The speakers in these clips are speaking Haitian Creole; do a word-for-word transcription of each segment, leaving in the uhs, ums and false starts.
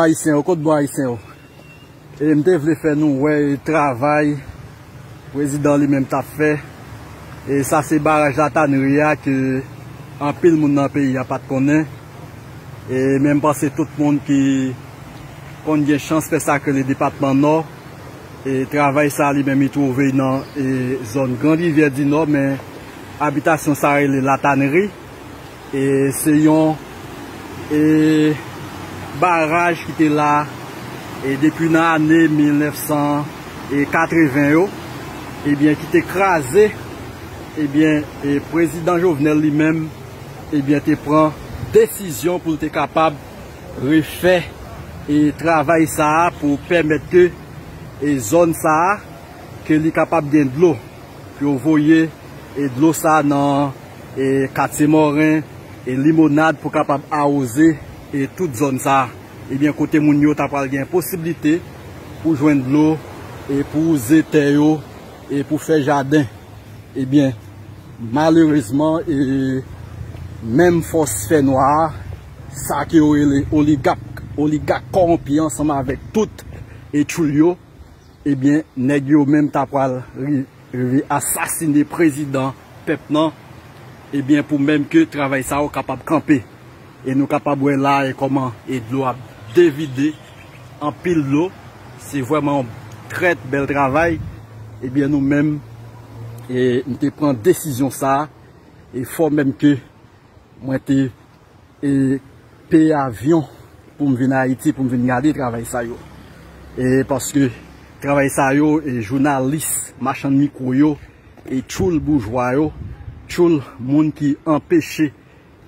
Ayisyen yo, kot bon Ayisyen yo? E m te vle fè nou wè travay prezidan li menm t ap fè. E sa se baraj Latanri a ke anpil moun nan peyi a pa t konnen. E men m panse tout moun ki konn gen chans fè sa k rele depatman Nò, e travay sa li menm li twouve nan, e, zòn Grand Rivière du Nord, men abitasyon sa rele Latanri. E se yon, e, baraj ki te la, e, depi nan ane mil nèf san katreven yo, ebyen, ki te kraze, ebyen, e, prezidan Jovenel li menm, ebyen, te pran desizyon pou l te kapab refè, e, travay sa a pou pèmèt ke, e, zòn sa a, ke li kapab gen dlo. Pou yo voye, e, dlo sa a nan, e, Katye Mòren, e, Limonad pou kapab awoze, e, tout zòn sa a. Ebyen, kote moun yo ta pral gen posiblite pou jwenn dlo, e, pou wouze tè yo, e, pou fè jaden. Ebyen, malerezman, e, menm fòs fènwa a, sa ke yo rele oligak, oligak kòwonpi ansanm avèk tout, e, tchoul yo, ebyen, nèg yo menm ta pral ri-, rive asasine prezidan pèp nan, ebyen, pou menm ke travay sa yo kapab kanpe. E nou kapab wè la, e kòman, e dlo ap devide, anpil dlo, se vrèman yon trè bèl travay. Ebyen, nou menm, e m te pran desizyon sa a, e fò menm ke mwen te, e, peye avyon pou m vin Ayiti, pou m vin gade travay sa yo. E paske travay sa yo, e, jounalis, machann mikwo yo, e tchoul boujwa yo, tchoul moun ki anpeche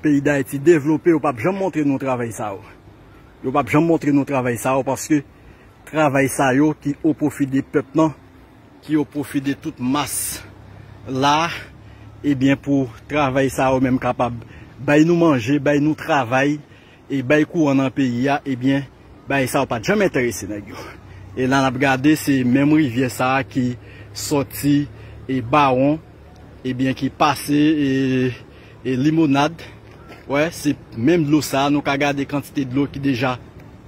peyi Dayiti devlope, yo p ap janm montre nou travay sa yo. Yo p ap janm montre nou travay sa yo paske travay sa yo ki o pwofi de pèp nan, ki o pwofi de tout mas la, ebyen, pou travay sa yo menm kapab bay nou manje, bay nou travay, e bay kouran nan peyi a, ebyen, bagay sa yo pa t janm enterese nèg yo. E la n ap gade, se menm rivyè sa a ki sòti, e, Bawon, ebyen, ki pase, e, e, Limonad. Wè, se menm dlo sa a, nou ka gade kantite dlo ki deja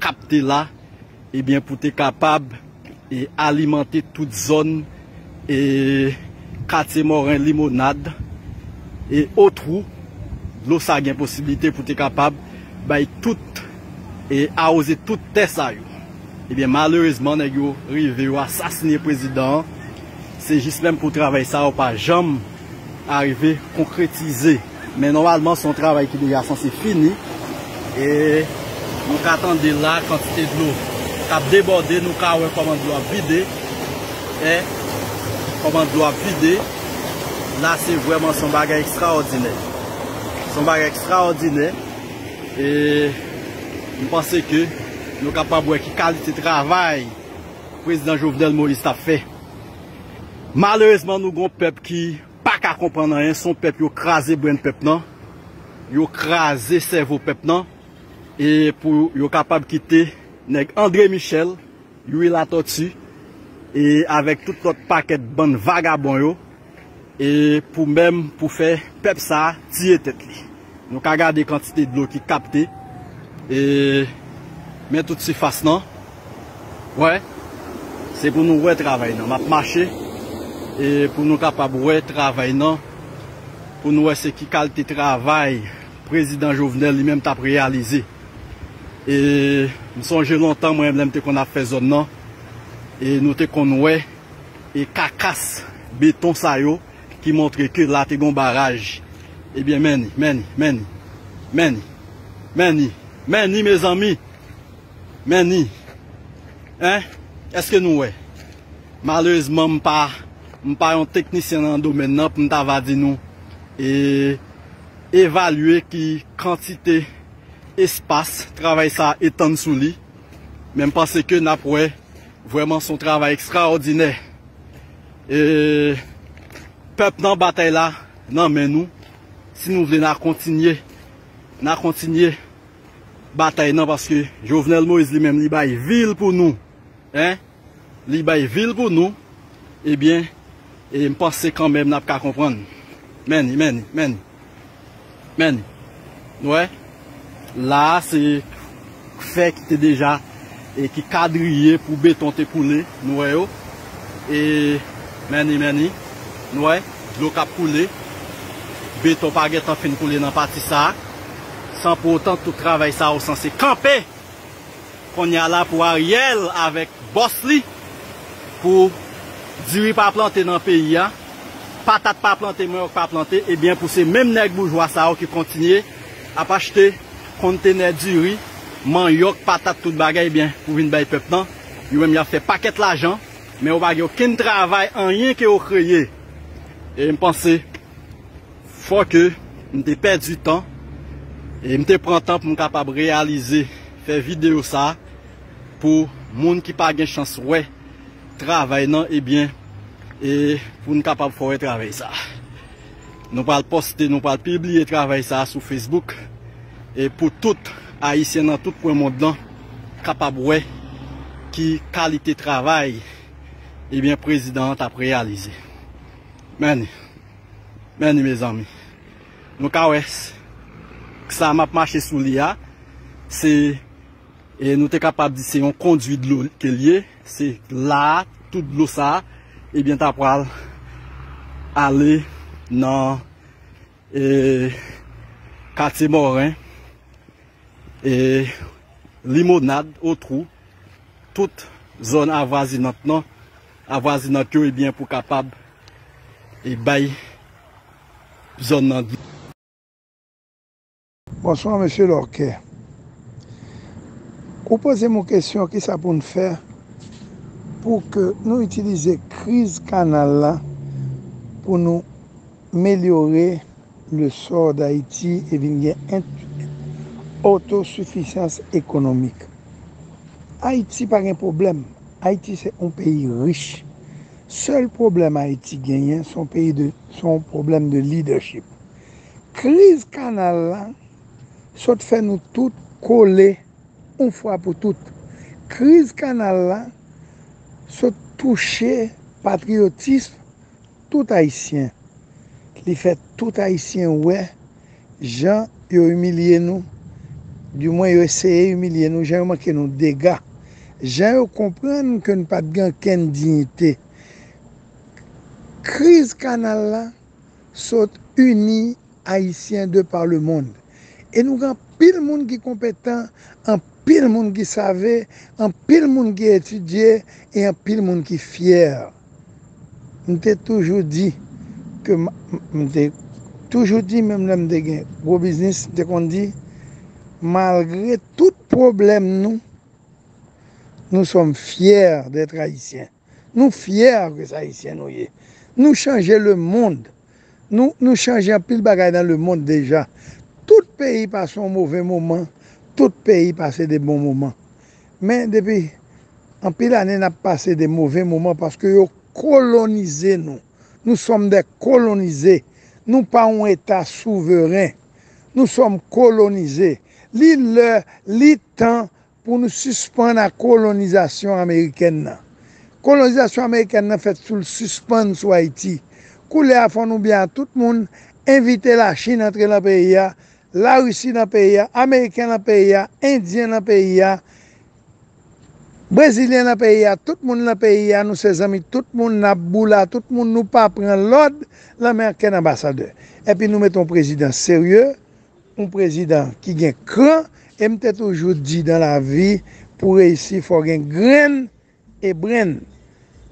kapte la, ebyen, pou te kapab, e, alimante tout zòn, e, Katye Mòren, Limonad, e, Otwou. Dlo sa gen posiblite pou te kapab bay tout, e, awoze tout tè sa yo. Ebyen, malerezman, nèg yo rive, yo asasine prezidan an. Se jis menm pou travay sa yo pa janm arive konkretize. Men nòmalman, se yon travay ki deja sanse fini. E nou ka tande la kantite dlo k ap debòde, nou ka wè kòman dlo ap vide. E kòman dlo ap vide. La, se vrèman, se yon bagay ekstraòdinè. Se yon bagay ekstraòdinè. E m panse ke nou kapab wè ki kalite travay prezidan Jovenel Moïse t ap fè. Malerezman, nou gon pèp ki pa ka konprann anyen, se yon pèp yo kraze brenn pèp nan, yo kraze sèvo pèp nan, e pou yo kapab kite nèg André Michel, Youri Latortue, e avèk tout lòt pakèt bann vagabon yo, e pou menm, pou fè pèp sa a tiye tèt li. Nou ka gade kantite dlo ki kapte, e men tout sifas nan. Wè, se pou nou wè travay nan. M ap mache, e pou nou kapab wè travay nan, pou nou wè se ki kalite travay prezidan Jovenel li menm t ap reyalize. E m sonje lontan, mwen, lè m te konn ap fè zòn nan, e nou te konn wè, e kakas beton sa yo ki montre ke la te gon baraj. Ebyen, men ni, men ni, men ni, men ni, men ni, men ni, mezanmi. Hein? Èske nou wè? Malerezman, m pa, m pa yon teknisyen nan domèn nan pou m ta va di nou, e, evalye ki kantite espas travay sa a etann sou li. Men m panse ke n ap wè, vrèman, se yon travay ekstraòdinè. E, pèp nan, batay la nan men nou. Si nou vle, n a kontinye, n a kontinye batay nan, paske Jovenel Moïse li menm, li bay vi l pou nou. Hein? Li bay vi l pou nou. Ebyen, e m panse kanmenm n ap ka konprann. Men ni, men ni, men ni. Men ni. Nou wè? La a, se fè ki te deja e ki kadriye pou beton te koule, nou wè yo. E mèni, mèni, nou wè, dlo k ap koule. Beton pa gentan fin koule nan pati sa a. San pou otan, tout travay sa yo sanse kanpe kounye a la pou Ariel avèk bòs li, pou diri pa plante nan peyi a, patat pa plante, manyòk pa plante, ebyen pou se menm nèg boujwa sa yo ki kontinye ap achte kontenè diri, manyòk, patat, tout bagay, ebyen pou vin bay pèp lan. Yo menm y ap fè pakèt lajan, men yo pa gen okenn travay, anyen ke yo kreye. E m panse fò ke m te pèdi tan e m te pran tan pou m kapab reyalize, fè videyo sa a pou moun ki pa gen chans wè travay nan, ebyen, e pou n kapab fè w wè travay sa a. Nou pral poste, nou pral pibliye travay sa a sou Facebook, e pou tout Ayisyen nan tout kwen mond lan kapab wè ki kalite travay, ebyen, prezidan an t ap reyalize. Mèni, mèni, mezanmi. Nou ka wè s-, sa m ap mache sou li a, se, e nou te kapab di se yon kondui dlo ke l ye, se la a, tout dlo sa a, ebyen, ta pral ale nan, e, Katye Mòren, e, Limonad, Otwou, tout zòn avwazinant nan, avwazinant yo, ebyen, pou kapab, e, bay zòn nan dlo. Bonswa, mesye Lòkè. Ou poze m yon kesyon, kisa pou n fè pou ke nou itilize kriz kanal la pou nou melyore le sò d Ayiti e vin gen en-, otosifizans ekonomik. Ayiti pa gen pwoblèm. Ayiti se yon peyi rich. Sèl pwoblèm Ayiti genyen, se yon peyi de, se yon pwoblèm de lidèchip. Kriz kanal la sot fè nou tout kole yon fwa pou tout. Kriz kanal la sot touche patriyotis tout Ayisyen. Li fè tout Ayisyen wè jan yo imilye nou, dimwen yo eseye imilye nou, jan yo manke nou dega, jan yo konprann ke n pa t gen okenn diyite. Kriz kanal la sot ini Ayisyen de par le monde. E nou gen anpil moun ki konpetan, anpil moun ki save, anpil moun ki etidye, e anpil moun ki fyè. M te toujou di ke m, m te toujou di, menm lè m te gen gwo biznis, m te konn di, malgre tout pwoblèm nou, nous sommes fiers d'être Haïtiens. Nou fyè ke se Ayisyen nou ye. Nou chanje lemonn. Nou, nou chanje anpil bagay nan lemonn deja. Tout peyi pase yon move moman, tout peyi pase de bon moman. Men depi anpil ane n ap pase de move moman paske yo kolonize nou. Nous sommes des colonisés. Nou pa yon eta souveren. Nous sommes colonisés. Li lè, li tan pou nou sispann ak kolonizasyon amerikèn nan. Kolonizasyon amerikèn nan fèt sou l sispann sou Ayiti. Koulè a fò nou byen a tout moun, envite Lachin antre nan peyi a, Larisi nan peyi a, Ameriken nan peyi a, Endyen nan peyi a, Brezilyen nan peyi a, tout moun nan peyi a, nou se zanmi tout moun, n ap boule a tout moun, nou pa pran lòd nan men okenn anbasadè. Epi nou mete yon prezidan serye, yon prezidan ki gen kran, e m te toujou di dan lavi, pou reyisi, fò gen grenn e brenn.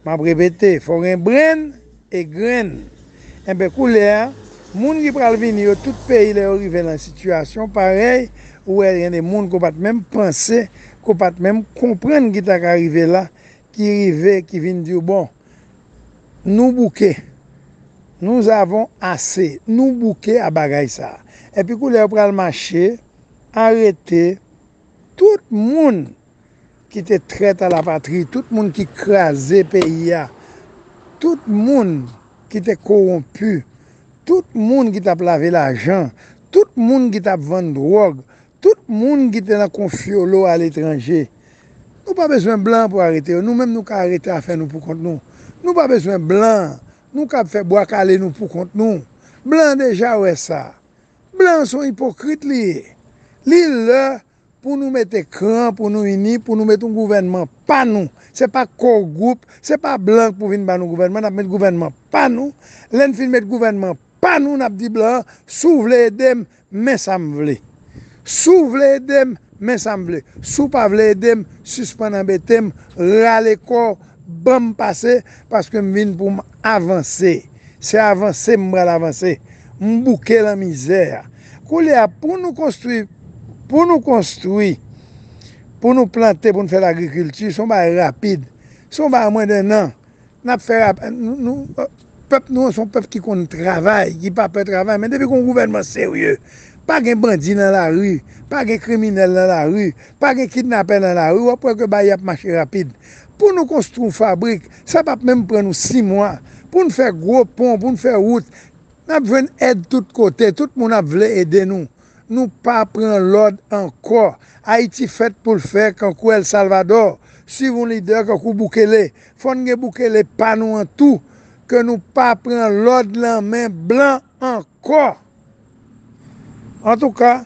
M ap repete, fò gen brenn e grenn. Enben, koulè a, moun ki pral vini yo, tout peyi, lè yo rive nan sitiyasyon parèy, ou wè, gen de moun ke w pa t menm panse, ke w pa t menm konprann ki ta ka rive la, ki rive, ki vin di w, bon, nou bouke. Nous avons assez. Nou bouke a bagay sa a. Epi koulè yo pral mache, arete tout moun ki te trèt a la patri, tout moun ki kraze peyi a, tout moun ki te kowonpi, tout moun ki t ap lave lajan, tout moun ki t ap vann dwòg, tout moun ki te nan konfyolo aletranje. Nou pa bezwen blan pou arete yo. Nou menm nou ka arete afè nou pou kont nou. Nou pa bezwen blan. Nou kab fè bwa kale nou pou kont nou. Blan deja wè sa. Blan se yon ipokrit li ye. Li lè pou nou mete kran, pou nou ini, pou nou mete yon gouvènman pa nou. Se pa core group, se pa blan pou vin ba nou gouvènman, n ap met gouvènman pa nou. Lè n fin met gouvènman pa nou, n ap di blan an, si w vle ede m, men sa m vle. Si w vle ede m, men sa m vle. Si w pa vle ede m, sispann anbete m, rale kò w, ban m pase, paske m vin pou m avanse. Se avanse m pral avanse. M bouke lanmizè a. Koulye a, pou nou konstwi, pou nou konstwi, pou nou plante, pou nou fè lagrikilti, se yon bagay rapid. Se yon bagay mwen de nan. N ap fè rap-, nou, nou, pèp nou an se yon pèp ki konn travay, ki pa pè travay, men depi gen yon gouvènman serye, pa gen bandi nan lari, pa gen kriminèl nan lari, pa gen kidnapè nan lari, w ap wè ke bagay ap mache rapid. Pou nou konstwi yon fabrik, sa p ap menm pran nou sis mwa. Pou n fè gwo pon, pou n fè wout, n ap jwenn èd tout kote, tout moun ap vle ede nou. Nou pa pran lòd ankò. Ayiti fèt pou l fè kankou El Salvador. Swiv yon lidè kankou Bukele. Fò n gen Bukele pa nou an tou. Ke nou pa pran lòd nan men blan ankò. Antouka,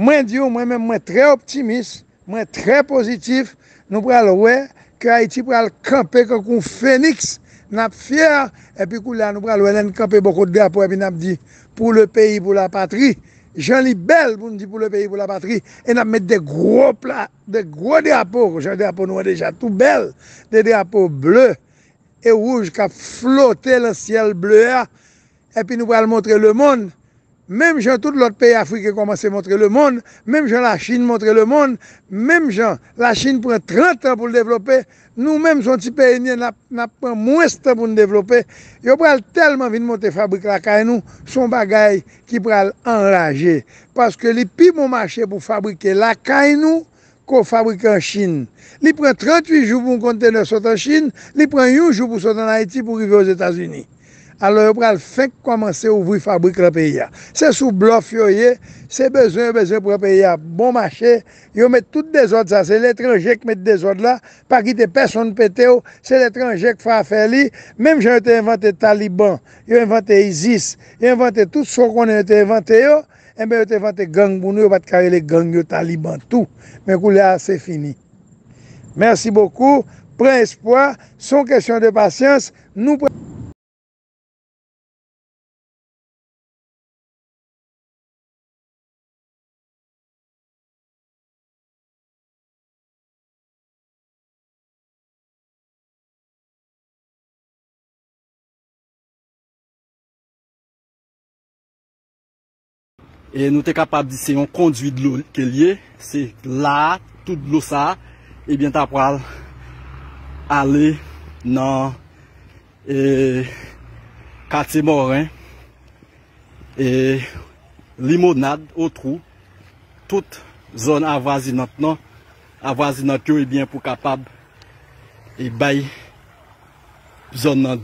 mwen di w, mwen menm, mwen trè optimis. Mwen trè pozitif. Nou pral wè ke Ayiti pral kanpe kankou yon feniks. N ap fyè. Epi koulye a, nou pral wè lè n kanpe bò kot drapo, epi n ap di, pour le pays, pour la patrie. Jan li bèl pou n di pour le pays, pour la patrie. E n ap met de gwo pla, de gwo drapo, jan drapo nou an deja tou bèl, de drapo ble e wouj k ap flote nan syèl ble a. Epi nou pral montre lemonn, menm jan tout lòt peyi afriken kòmanse montre lemonn, menm jan Lachin montre lemonn, menm jan Lachin pran trant an pou l devlope, nou menm se yon ti peyi n ye, n ap, n ap pran mwens tan pou n devlope. Yo pral tèlman vin monte fabrik lakay nou, se yon bagay ki pral anraje. Paske li pi bon mache pou fabrike lakay nou, ke w fabrike an Chin. Li pran tranntuit jou pou yon kontenè sot an Chin, li pran yon jou pou sot ann Ayiti pou rive Ozetazini. Alò, yo pral fenk kòmanse ouvri fabrik lan peyi a. Se sou blòf yo ye, se bezwen yo bezwen pran peyi a bon mache. Yo met tout dezòd sa, se letranje k met dezòd la, pa kite pèsonn pete w, se letranje k fè afè li. Menm jan yo te envante Taliban, yo envante ISIS, yo envante tout sa w konnen yo te envante yo, enben, yo te envante gang pou nou, yo pa t ka rele gang yo Taliban tou. Men koulye a, se fini. Mèsi bokou. Pran espwa, se yon kesyon de pasyans. Nou pran. E nou te kapab di se yon kondui dlo ke l ye, se la a, tout dlo sa a, ebyen, ta pral ale nan, e, Katye Mòren, e, Limonad, Otwou, tout zòn avwazinant nan, avwazinant yo, ebyen, pou kapab, e, bay zòn nan